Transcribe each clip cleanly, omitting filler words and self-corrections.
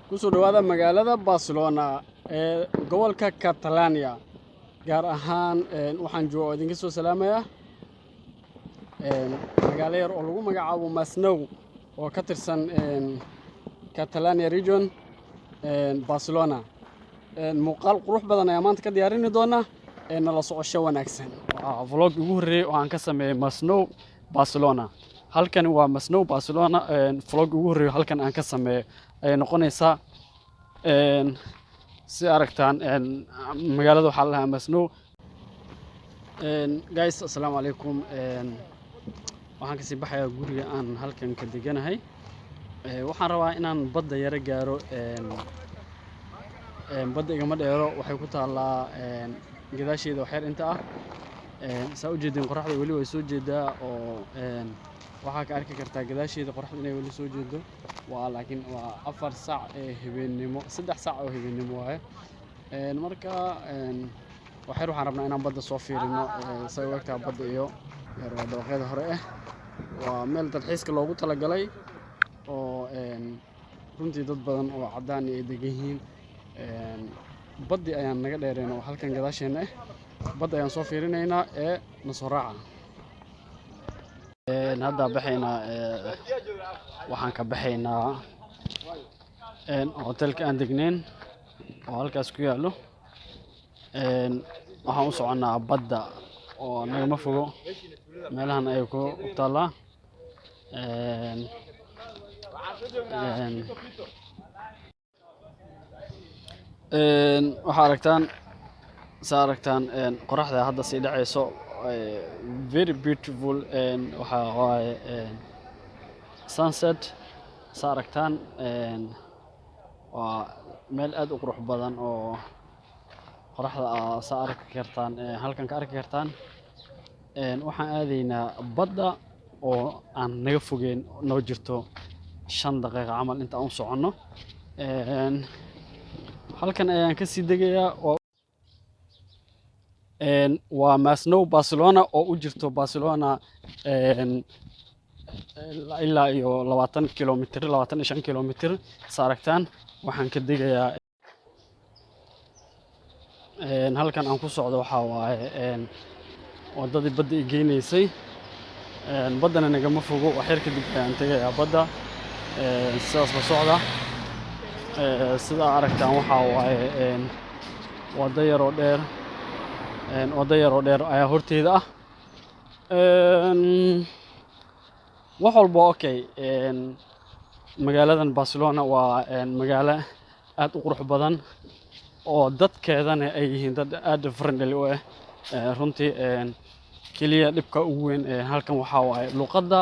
Kusoo dhawaada magaalada Barcelona ee gobolka Catalonia. Gaar ahaan waxaan jooga oo idinka soo salaamayaa magaalo yar oo lagu magacaabo Masnou oo ka tirsan Catalonia region, Barcelona. Muuqaal qurux badan ayaa maanta ka diyaarini doonaa ee nala socosho wanaagsan. Waa vlog ugu horreeyay oo aan ka sameeyey Masnou, Barcelona. Halkani waa Masnou, Barcelona. Vlog ugu horreeyo halkan aan ka sameeyo ayay noqonaysaa. Si aragtaan, magaalada waxaa la dhahaa Masnou. Guys, assalaamu calaykum. Waxaan kasii baxayaa guriga aan halkan ka deganahay. Waxaan rabaa inaan badda yaro gaaro. Badda igama dheero, waxay ku taallaa gadaasheeda wax yar inta ah. Saa u jeedin, qoraxda weli way soo jeedaa oo waxaa ka arki kartaa gadaasheeda qoraxda inay weli soo jeedo. Waa laakiin waa 4 saac ee habeennimo, 3 saac oo habeennimo waaye. Marka wax yar waxaan rabnaa inaan badda soo fiirino say u egtahay badda iyo yar. Waa dabaqyada hore ah, waa meel dalxiiska loogu talagalay oo runtii dad badan oo caddaan ay degan yihiin. Baddi ayaan naga dheereen oo halkan gadaasheena ah badda ayaan soo fiirinaynaa ee na soo raaca. Hadda baxaynaa, waxaan ka baxaynaa hotelka aan degnayn oo halkaas ku yaallo. Waxaan u soconnaa badda oo nagama fogo, meelahan ayay ku taallaa. Een, een, een, Waxaa aragtaan, saa aragtaan, qoraxda hadda sii dhacayso, very beautiful. Waxaa waaye sunset. Saa aragtaan, waa meel aad u qurux badan oo qoraxda aa saa arki kartaan, halkan ka arki kartaan. Waxaan aadaynaa badda oo aan naga fogeyn, noo jirto 5 daqiiqo camal inta aan u soconno. Halkan ayaan kasii degayaa oo waa Masnou, Barcelona, oo u jirto Barcelona ilaa iyo 20 kilomitir, 25 kilomitir. Sa aragtaan, waxaan ka degayaa halkan aan ku socdo. Waxaa waaye waddadii badda i geynaysay. Baddana nagama fogo, wax yar kadib ayaan tegayaa badda. Sidaas la socda. Sida aragtaan, waxaa waaye waddo yaroo dheer, waddo yaroo dheer ayaa horteyda ah. Wax walba okay. Magaaladan Barcelona waa magaalo aad u qurux badan oo dadkeedana ay yihiin dad aad friendly u ah. Runtii keliya dhibka ugu weyn ee halkan waxaa waaye luqadda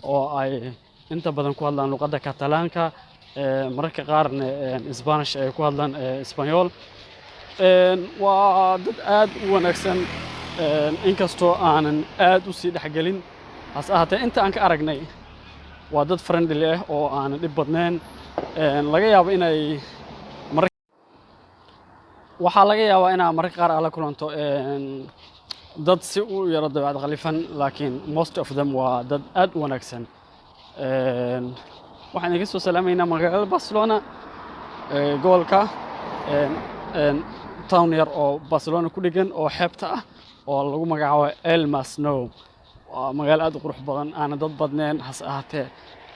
oo ay inta badan ku hadlaan luqadda Catalaanka, mararka qaarna Spanish ay ku hadlaan, Español. Waa dad aad u wanaagsan, inkastoo aanan aad u sii dhexgelin, hase ahaatee inta aan ka aragnay waa dad friendly ah oo aanan dhib badnayn. Laga yaabo inay waxaa laga yaabaa inaa mararka qaar aad la kulanto dad si u yaro dabeecad khalifan, laakiin most of them waa dad aad u wanaagsan. Waxaan idinka soo salaamaynaa magaalada Barcelona ee gobolka town yar oo Barcelona ku dhegan oo xeebta ah oo lagu magacaabo El Masnou. Waa magaalo aad u qurux badan, aanan dad badnayn, hase ahaatee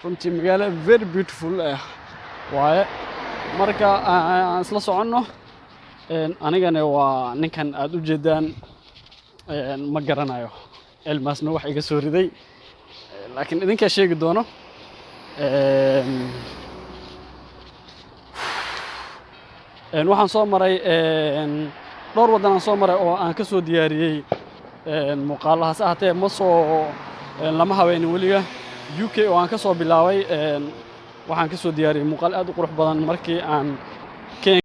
runtii magaalo very beautiful ah waaye. Marka aan isla soconno. Anigana waa ninkan aad u jeedaan. Ma garanayo El Masnou wax iga soo riday, laakiin idinkaa sheegi doono. Waxaan soo maray dhowr waddan aan soo maray oo aan ka soo diyaariyey muuqaalo, hase ahaatee ma soo lama habeynin weliga. UK oo aan ka soo bilaabay, waxaan ka soo diyaariyey muuqaal aad u qurux badan markii aan Kenya,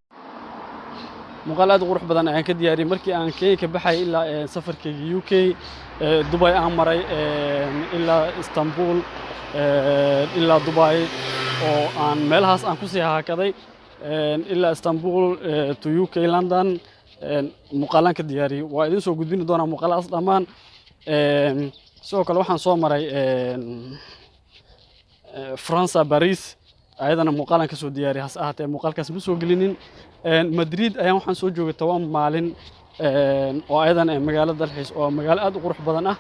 muuqaal aad u qurux badan ayaan ka diyaariyey markii aan Kenya ka baxay ilaa safarkayga UK, Dubai aan maray, ilaa Istanbul, ilaa Dubai oo aan meelahaas aan kusii haakaday, ilaa Istanbul to UK, London, muuqaalaan ka diyaariyey. Waa idin soo gudbini doonaa muuqaaladaas dhammaan. Sidoo kale waxaan soo maray Faransa, Paris. Ayadana muuqaalaan kasoo diyaariyay, hase ahaatee muuqaalkaas ma soo gelinin. Madrid ayaan waxaan soo joogay 10 maalin, oo ayadana magaalo dalxiis oo magaalo aad u qurux badan ah,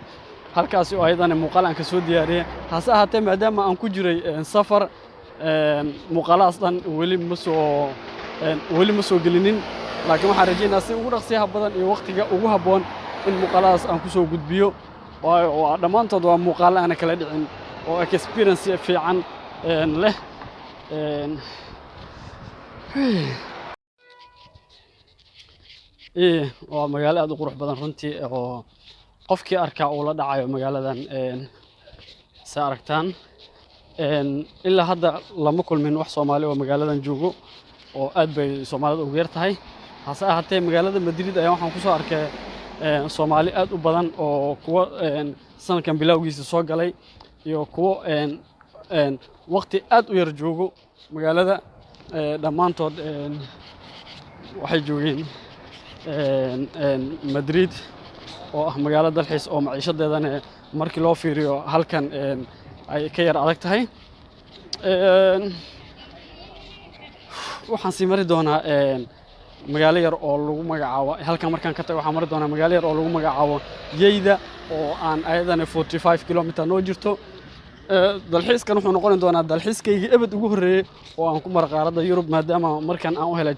halkaasi oo ayadana muuqaal aan kasoo diyaariyay. Hase ahaatee, maadaama aan ku jiray safar, muuqaaladaas dhan weli ma soo gelinin. Laakiin waxaan rajaynayaa si ugu dhaqsiyaha badan iyo waqtiga ugu habboon in muuqaaladaas aan kusoo gudbiyo, waayo waa dhammaantood waa muuqaalo aana kala dhicin oo experience fiican leh. Waa magaalo aad u qurux badan runtii, oo qofkii arkaa uu la dhacayo magaaladan. Saa aragtaan, ilaa hadda lama kulmin wax Soomaali oo magaaladan joogo, oo aad bay Soomaalida ugu yar tahay. Hase ahaatee, magaalada Madrid ayaa waxaan kusoo arkay Soomaali aad u badan, oo kuwo sanadkan bilowgiisa soo galay iyo kuwo waqti aad u yar joogo magaalada. Dhammaantood waxay joogeen Madrid, oo ah magaalo dalxiis oo maciishadeedana markii loo fiiriyo halkan ay ka yar adag tahay. Waxaan sii mari doonaa magaalo yar oo lagu magacaabo, halkan markaan ka tago waxaan mari doonaa magaalo yar oo lagu magacaabo Yeyda, oo aan ayadana 45 kilometer noo jirto. Dalxiiskan wuxuu noqoni doonaa dalxiiskaygii ebed ugu horreeyey oo aan ku maro qaaradda Yurub, maadaama markan aan u helay.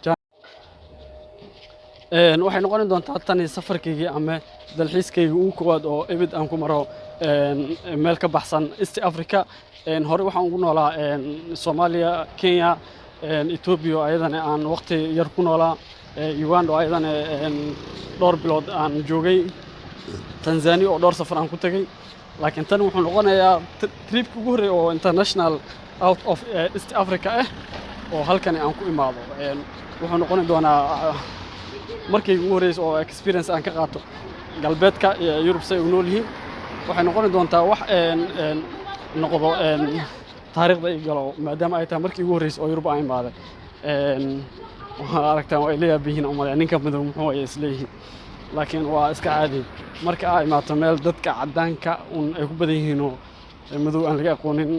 Waxay noqoni doontaa tani safarkaygii ama dalxiiskaygii ugu koowaad oo ebed aan ku maro meel ka baxsan East Africa. Hore waxaan ugu noolaa Soomaaliya, Kenya, Ethiopia oo ayadana aan waqti yar ku noolaa, Uganda oo ayadana dhowr bilood aan joogay, Tanzania oo dhowr safar aan ku tegay. Laakiin tan wuxuu noqonayaa tripki ugu horreeyay oo international out of East Africa ah oo halkani aan ku imaado. Wuxuu noqoni doonaa markii ugu horreysay oo experience aan ka qaato galbeedka iyo Yurub say u nool yihiin. Waxay noqoni doontaa wax noqdo taariikhda ii galo, maadaama ay tahay markii ugu horreysay oo Yurub aan imaaday. Waxaa aragtaan waa ila yaabihiin umalaya, ninka madow muxuu ay isleeyihiin, laakiin waa iska caadi marka aa imaato meel dadka caddaanka un ay ku badan yihiin oo madow aan laga aqoonin.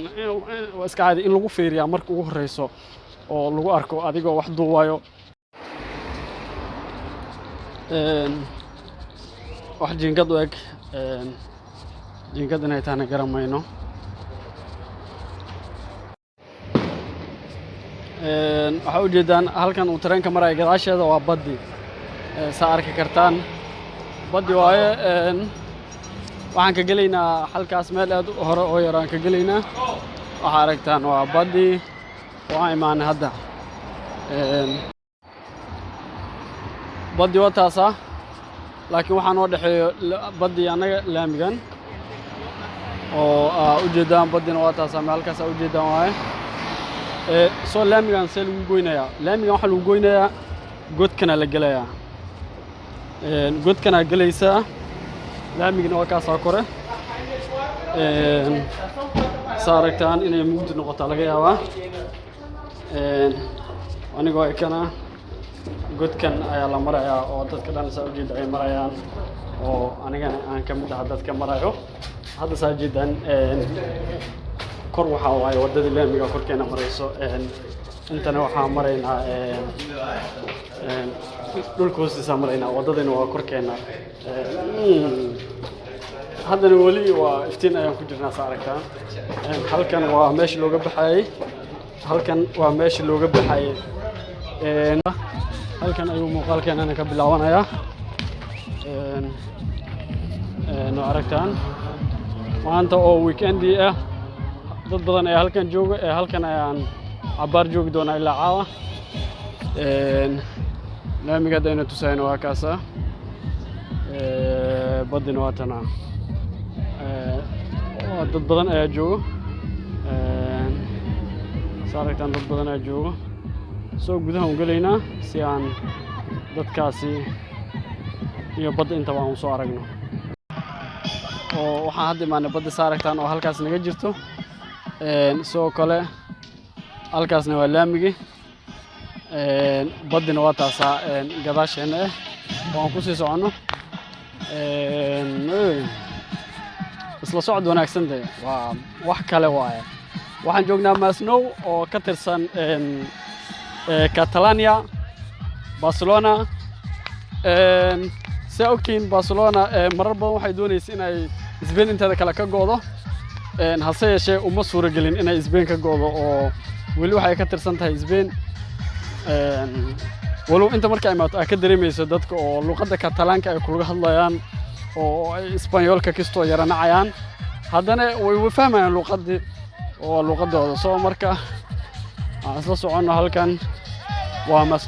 Waa iska caadi in lagu fiiriyaa marka ugu horreyso oo lagu arko adigoo wax duubayo. Wax jiingad u eg, jiingad inay tahana garan mayno. Waxaa ujeedaan halkan uu tareenka maraya gadaasheeda waa baddi. Saa arki kartaan, baddi waaye. Waxaan ka gelaynaa halkaas meel aad u hore oo yar aan ka gelaynaa. Waxaa aragtaan waa baddi oo aan imaanay hadda. Baddi waa taasaa, laakiin waxaa noo dhexeeyo baddi annaga laamigan oo aa ujeedaan. Baddina waa taasaa, meel halkaas aa ujeedaan waaye. Soo laamigan see lagu goynayaa? Laamigan waxaa lagu goynayaa godkana la gelayaa. Godkanaa gelaysaa, laamigana waa kaasaa kore. Saa aragtaan, inay mugdi noqotaa laga yaabaa. Anigoo ekana godkan ayaa la marayaa oo dadka dhan saa ujeeda ay marayaan, oo anigana aan ka mid aha dadka marayo hadda. Saa ujeedaan, kor waxaa waaye waddadii laamiga korkeena marayso. Intana waxaa maraynaa dhulka hoostiisaa maraynaa, waddadina waa korkeena. Haddana weli waa iftiin ayaan ku jirnaa, saa aragtaan. Halkan waa meesha looga baxayay, halkan waa meesha looga baxayay. Halkan ayuu muuqaalkeenana ka bilaabanayaa. Waa aragtaan, maanta oo weekendi ah dad badan ayaa halkan jooga. Ee halkan ayaan cabbaar joogi doonaa ilaa caawa. Laamiga haddayna tusayno waa kaasa. Baddina waa tana. Waa dad badan ayaa joogo. Saa aragtaan, dad badan ayaa joogo. Soo gudaha u gelaynaa si aan dadkaasi iyo badda intaba aan usoo aragno. Oo waxaan hadda imaanay badda, saa aragtaan, oo halkaas naga jirto. Sidoo kale halkaasna waa laamigi. Baddina waa taasaa gadaasheena ah oo aan kusii soconno. Isla socod wanaagsan de waa wax kale waaye. Waxaan joognaa Masnou oo ka tirsan Catalonia, Barcelona. Saa ogtihiin, Barcelona marar badan waxay doonaysa inay Spain inteeda kale ka go'do. Hase yeeshee uma suuragelin inay Spain ka go'do, oo weli waxay ka tirsan tahay Spain. Walow inta marka imaato aad ka dareemayso dadka oo luqadda Katalaanka ay kulaga hadlayaan oo ay Isbaanyoolka kistoo yaranacayaan, haddana way fahmayaan luqaddii oo waa luqaddooda. Soo marka aan isla soconno, halkan waa Mas.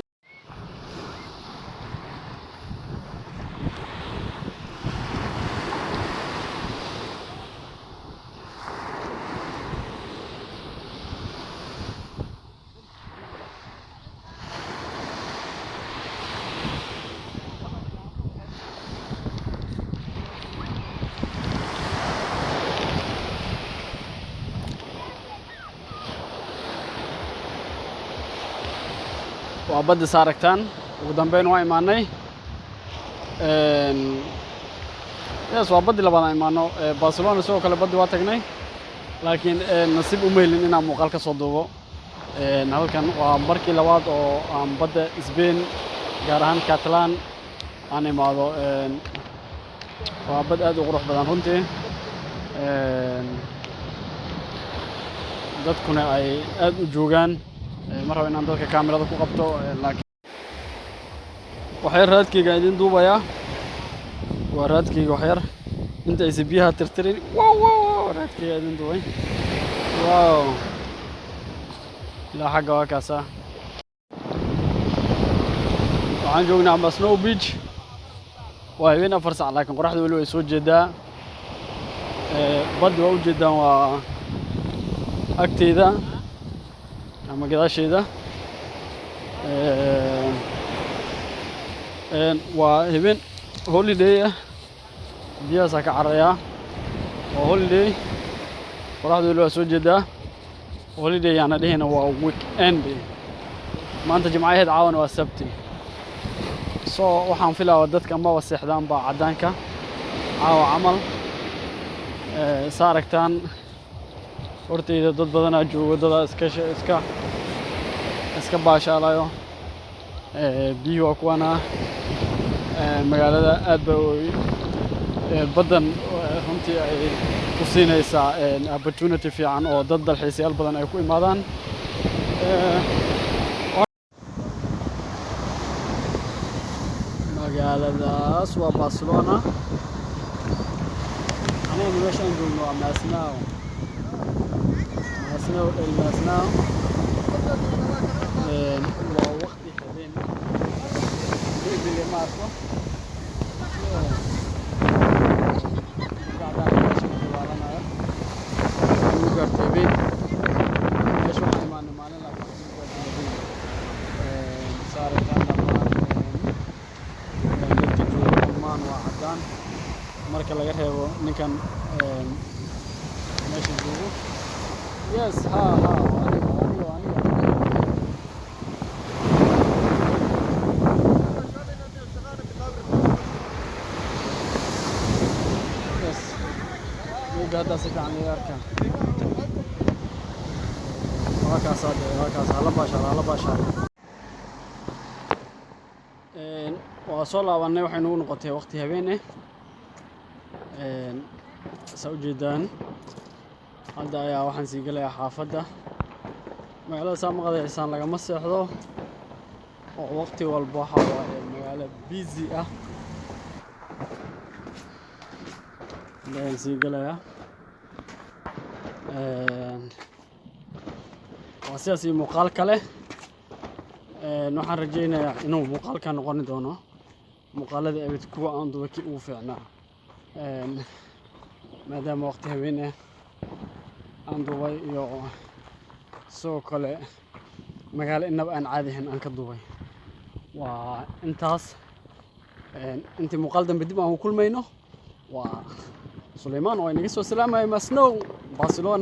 Waa badda sa aragtaan. Ugu dambeyn waa imaanay. Yes, waa baddii labaad aan imaano. Barcelona sidoo kale baddi waa tagnay, laakiin nasiib uma helin inaan muuqaal ka soo duubo. Halkan waa markii labaad oo aan badda Spain, gaar ahaan Catalan, aan imaado. Waa bad aad u qurux badan runtii. Dadkuna ay aad u joogaan. Ma rabo inaan dadka kaamirada ku qabto, laakiin waxyar raadkeyga idin duubayaa. Waa raadkeyga waxyar inta aysan biyaha tirtirin. Wow, wow, wow, raadkeyga idin duubay. Wow, ilaa xagga waa kaasa. Waxaan joognaa Masnou Beach. Waa habeen 4 sac, laakiin qoraxda weli way soo jeedaa. Baddi waa u jeedaan, waa agteyda ama gadaasheyda. Waa habeen holiday ah, biyahaasaa ka cararayaa. Waa holiday, qoraxda weli waa soo jeedaa. Holiday yaana dhihina, waa weekend. Maanta Jimco ahayd, caawana waa Sabti. So waxaan filayaa dadka amaba seexdaan baa caddaanka caawa camal. Saa aragtaan, horteyda dad badanaa joogo, dadaa iska baashaalayo. Biyuhu waa kuwana. Magaalada aad ba baddan runtii ay ku siinaysaa opportunity fiican oo dad dalxiisayaal badan ay ku imaadaan. Magaaladaas waa Barcelona. Anigana meesha aan joogno waa Masnou, Masnou, El Masnou. Waa waqti habeen ah, bili ma arko. Bacdaa meesha ku dabaalanayo. Lagu gaartay habeen. Meesha waxaan imaanay maalin, laakiin waxaan ku gaartay habeen. Saaritaan dhammaan dadka jooga dhammaan waa caddaan, marka laga reebo ninkan meesha joogo. Yes, ha ha, waa aniga, waa aniga, waa aniga. Yes, buugga haddaa si fiican iga arkaa. Waa kaasaa dee, waa kaas. Hala baashaal, hala baashaal. Waa soo laabanay. Waxay nagu noqotay waqti habeen ah. Saa ujeedaan, hadda ayaa waxaan sii gelayaa xaafadda. Magaalada saa maqdaysaan lagama seexdo, oo waqti walba waxa waaye magaalo busy ah. Hadda ayaan sii gelayaa. Waa sidaas iyo muuqaal kale. Waxaan rajaynayaa inuu muuqaalka noqoni doono muuqaaladii abid kuwa aan duba kii ugu fiicnaa. Maadaama waqti habeen ah aan duubay iyo sidoo kale magaalo inaba aan caadi ahayn aan ka duubay. Waa intaas. Intii muuqaal dambe dib aan ku kulmayno, waa Sulaymaan oo inaga soo salaamaya Masnou, Barcelona.